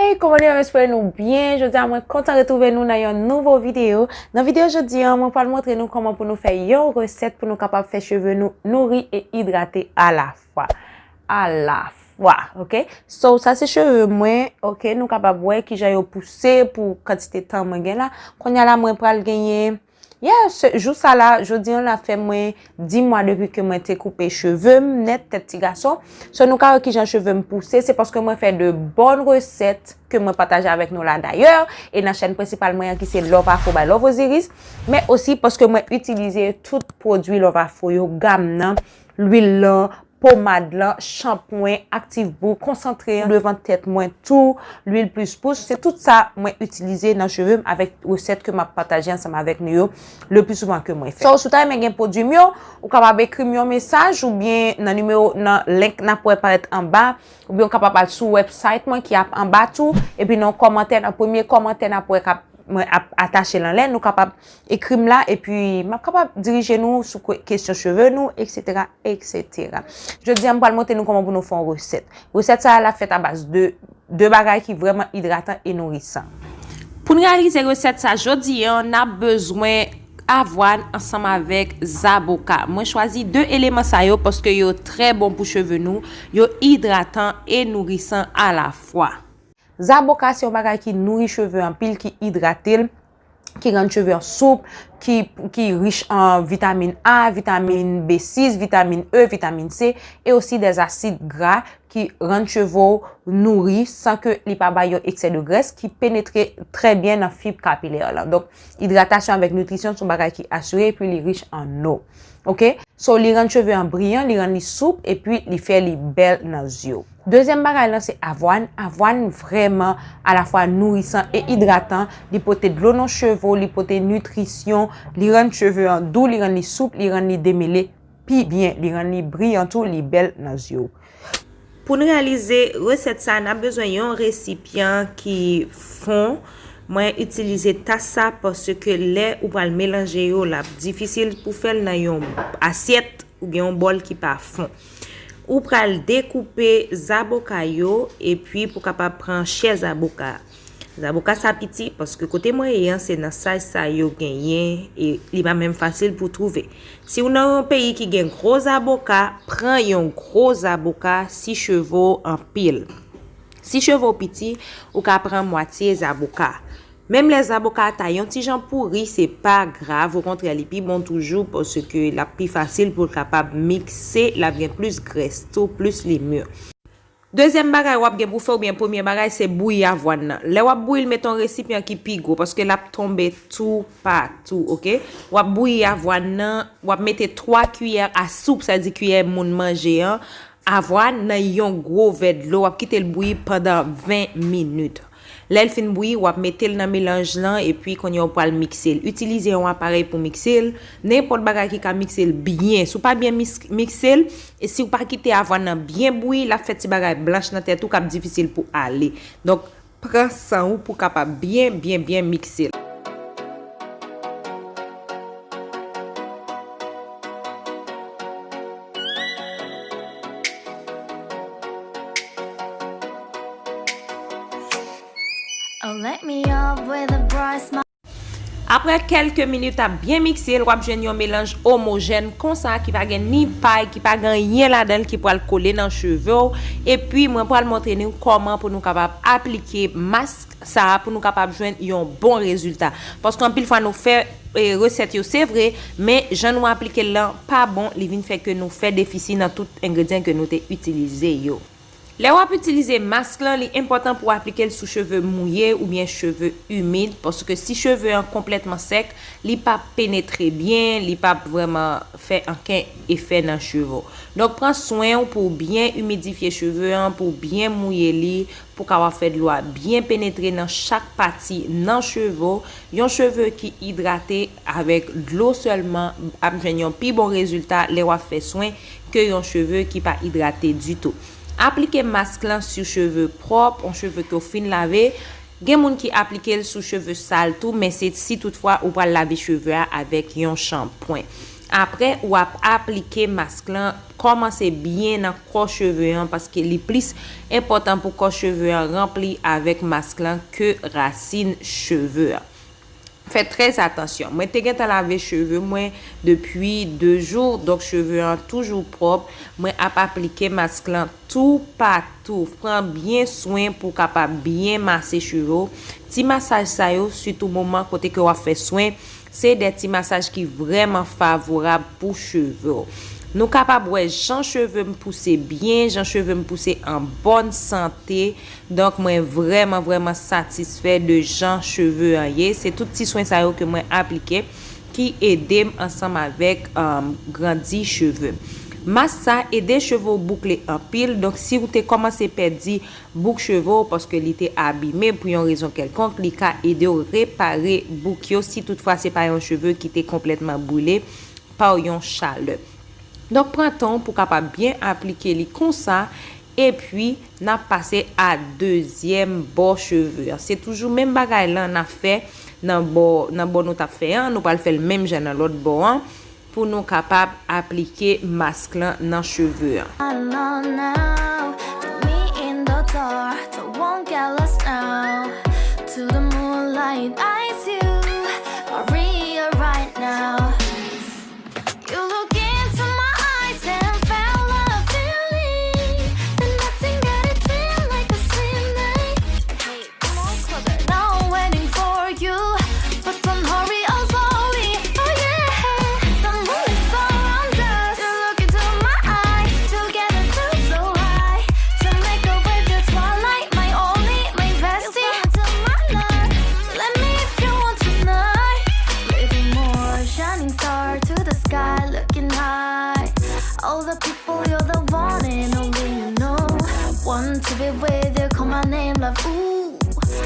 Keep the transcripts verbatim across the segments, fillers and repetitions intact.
Hey, kòman nou ye? M espere nou byen. Jodi a, mwen kontan retwouve nou nan yon nouvo videyo. Nan videyo jodi a, mwen pral montre nou kòman pou nou fè yon resèt pou nou kapab fè cheve nou nouri e idrate alafwa. Alafwa, ok? So, sa se cheve mwen, ok? Nou kapab wè kijan yo pouse pou kantite tan mwen gen la. Kounye a la, mwen pral genyen Yeah, se, jou sa la, jodi an la fè mwen dis mwa depi ke mwen te koupe cheve m nèt, tèt ti gason. So, nou ka wè kijan cheve m pouse, se paske mwen fè de bòn resèt ke mwen pataje avèk nou la dayè, e nan chèn prensipal mwen an ki se Love Afro by Love Osiris, men osi paske mwen itilize tout pwodui Love Afro yo, gam nan, lwil lan, pomad lan, chanpwen, aktif bou, konsantre an devan tèt mwen tou, lwil plis pous, se tout sa mwen itilize nan cheve m avèk resèt ke m ap pataje ansanm avèk nou yo le pli souvan ke mwen fè. So, si w ta renmen gen pwodui m yo, ou kapab ekri m yon mesaj oubyen nan nimewo, nan link n ap wè parèt anba, oubyen ou kapab al sou website mwen ki ap anba tou, epi nan yon kòmantè, nan premye kòmantè n ap wè k ap, mwen ap atache l anlè, nou kapab ekri m la, epi m ap kapab dirije nou sou kwe-, kesyon cheve nou, et cetera, et cetera. Jodi a, m pral montre nou kòman pou nou fè yon resèt. Resèt sa a, l ap fèt a baz de de bagay ki vrèman idratan e nourisan. Pou n reyalize resèt sa jodi a, n ap bezwen avwàn ansanm avèk zaboka. Mwen chwazi de eleman sa yo paske yo trè bon pou cheve nou, yo idratan e nourisan alafwa. Zaboka se yon bagay ki nouri cheve anpil, ki idrate l, ki rann cheve an soup, ki, ki rich an vitamin A, vitamin B sis, vitamin E, vitamin C, e osi dè asid gra ki rann cheve w nouri san ke li pa bay yon eksè de grès, ki penetre trè byen nan fib kapilè lan. Donk, idratasyon avèk nitrisyon se yon bagay ki asire, epi li rich an o. Ok? So, li rann cheve an briyan, li rann li soup, epi li fè li bèl nan zye w. Dezyèm bagay lan se avwàn. Avwàn vrèman alafwa nourisan e idratan. Li pote dlo nan cheve w, li pote nitrisyon, li rann cheve an dou, li rann li soup, li rann li demele pi byen, li rann li briyan tou, li bèl nan zye w. Pou n reyalize resèt sa, n ap bezwen yon resipyan ki fon. Mwen itilize tas sa paske lè ou pral melanje yo, l ap difisil pou fè l nan yon asyèt oubyen yon bòl ki pa fon. Ou pral dekoupe zaboka yo, epi pou kapab pran chè zaboka. Zaboka sa piti, paske kote mwen ye an, se nan saj sa yo genyen, e li pa menm fasil pou twouve. Si w nan yon peyi ki gen gwo zaboka, pran yon gwo zaboka si cheve w anpil. Si cheve w piti, ou ka pran mwatye zaboka. Menm lè zaboka ta yon ti jan pouri, se pa grav, okontrè, li pi bon toujou, paske l ap pi fasil pou l kapab mikse, l ap gen plis grès tou, plis li mi. Dezyèm bagay w ap gen pou fè, oubyen premye bagay, se bouyi avwàn nan. Lè w ap bouyi l, mete yon resipyan ki pi gwo, paske l ap tonbe toupatou, ok? W ap bouyi avwàn nan, w ap mete twa kiyè a soup, sa di kiyè moun manje an, avwàn nan yon gwo vè dlo, w ap kite l bouyi pandan ven minit. Lè l fin bouyi, w ap mete l nan melanj lan, epi kounye a w pral mikse l. Itilize yon aparèy pou mikse l, nenpòt bagay ki ka mikse l byen. Si w pa byen mis-, mikse l, e si w pa kite avwàn nan byen bouyi, l ap fè ti bagay blanch nan tèt ou k ap difisil pou ale. Donk, pran san ou pou w kapab byen, byen, byen mikse l. Oh, let me up with a bright smile. Aprè kèlke minit ap byen mikse l, w ap jwenn yon melanj omojèn konsa ki pa gen ni pay, ki pa gen anyen ladan l ki pral kole nan cheve w. Epi mwen pral montre nou kòman pou nou kapab aplike mask sa a pou nou kapab jwenn yon bon rezilta. Paske anpil fwa nou fè, e, resèt yo, se vre, men jan nou aplike l lan pa bon, li vin fè ke nou fè defisi nan tout engredyan ke nou te itilize yo. Lè w ap itilize mask lan, li enpòtan pou w aplike l sou cheve mouye oubyen cheve imid, paske si cheve an konplètman sèk, li p ap penetre byen, li p ap vrèman fè ankenn efè nan cheve w. Donk, pran swen w pou w byen imidifye cheve an, pou w byen mouye li, pou w kapab fè dlo a byen penetre nan chak pati nan cheve w. Yon cheve ki idrate avèk dlo sèlman ap jwenn yon pi bon rezilta lè w ap fè swen ke yon cheve ki pa idrate ditou. Aplike mask lan sou cheve pwòp, yon cheve ke w fin lave. Gen moun ki aplike l sou cheve sal tou, men se si toutfwa ou pral lave cheve a avèk yon chanpwen. Apre, w ap aplike mask lan, kòmanse byen nan kò cheve an, paske li plis enpòtan pou kò cheve an ranpli avèk mask lan ke rasin cheve an. Fè trè atansyon. Mwen te gentan lave cheve mwen depi de jou, donk cheve an toujou pwòp. Mwen ap aplike mask lan toupatou. Pran byen swen pou w kapab byen mase cheve w. Ti masaj sa yo, sitou moman kote ke w ap fè swen, se de ti masaj ki vrèman favorab pou cheve w. Nou kapab wè jan cheve m pouse byen, jan cheve m pouse an bòn sante. Donk, mwen vrèman, vrèman satisfè de jan cheve an ye. Se tout ti swen sa yo ke mwen aplike ki ede m ansanm avèk, um, grandi cheve m. Mask sa ede cheve w boukle anpil. Donk, si w te kòmanse pèdi bouk cheve w paske li te abime pou yon rezon kèlkonk, li ka ede w repare bouk yo si toutfwa se pa yon cheve ki te konplètman brile pa yon chalè. Donk, pran tan w pou kapab byen aplike li konsa, epi n ap pase a dezyèm bò cheve an. Se toujou menm bagay lan n ap fè nan bò, nan bò nou t ap fè an, nou pral fè l menm jan nan lòt bò an, pou nou kapab aplike mask lan nan cheve an. I know now, me in the dark, I won't get lost now. To the moonlight, I see you, Maria, right now. You look into my eyes and felt love feeling. Then nothing got it feel like a slim night. Hey, come on, closer. Now I'm waiting for you, but don't hurry, oh slowly. Oh yeah, the moon is surround us. You look into my eyes, together feel so high. To make a way through twilight, my only, my bestie. Let me if you want tonight. Little more shining star to the sky, looking high. All the people, you're the one and only, you know. Want to be with you, call my name, love, ooh.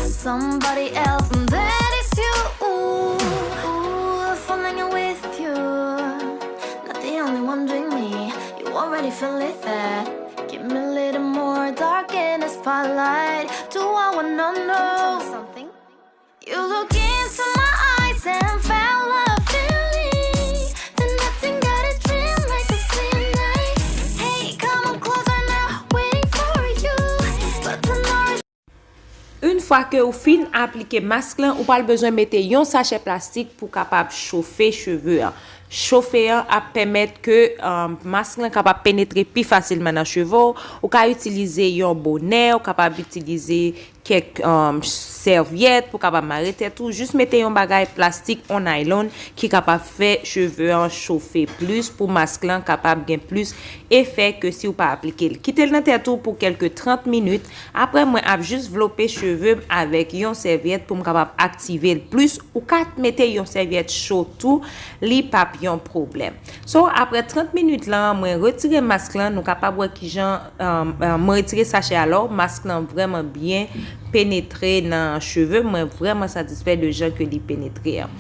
Somebody else, that is you, ooh. Ooh, falling in with you. Not the only one doing me. You already feel it there. Give me a little more dark in the spotlight. Do I wanna know something? You look into my eyes and felt love feeling. Then nothing got a dream like a slim night. Hey, come on closer now, waiting for you. But the more Yon fwa ke ou fin aplike mask lan, ou pral bezwen mete yon sachè plastik pou kapab chofe cheve an. Chofe an ap pèmèt ke, um, mask lan kapab penetre pi fasilman nan cheve w. Ou ka itilize yon bonè, ou kapab itilize kèk, um, sèvyèt pou kapab mare tèt ou. Jis mete yon bagay plastik, yon naylon ki kapab fè cheve an chofe plis pou mask lan kapab gen plis efè ke si w pa aplike l. Kite l nan tèt ou pou kèlke trant minit. Apre, mwen ap jis vlope cheve m avèk yon sèvyèt pou m kapab aktive l plis. Ou ka mete yon sèvyèt cho tou, li p ap yon pwoblèm. So, apre trant minit lan, mwen retire mask lan, nou kapab wè kijan, um, um, mwen retire sachè a, alò, mask lan vrèman byen penetre nan cheve m, mwen vrèman satisfè de jan ke li penetre an.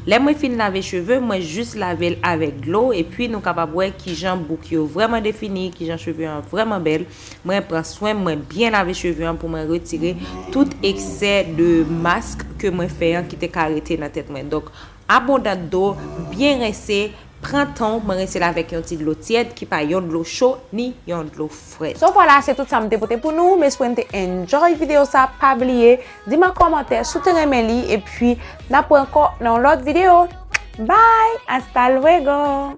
Lè mwen fin lave cheve m, mwen jis lave l avèk dlo, epi nou kapab wè kijan bouk yo vrèman defini, kijan cheve an vrèman bèl. Mwen pran swen m, mwen byen lave cheve an pou mwen retire tout eksè de mask ke mwen fè an ki te ka rete nan tèt mwen. Donk, abondan dlo, byen rense, pran tan w, mwen rense l avèk yon ti dlo tyèd ki pa yon dlo cho ni yon dlo frèt. So vwala, se tout sa m te pote pou nou. M espere n te enjoy videyo sa. Pa bliye, di m an kòmantè si w te renmen li, epi n ap wè ankò nan yon lòt videyo. Bye! Hasta luego!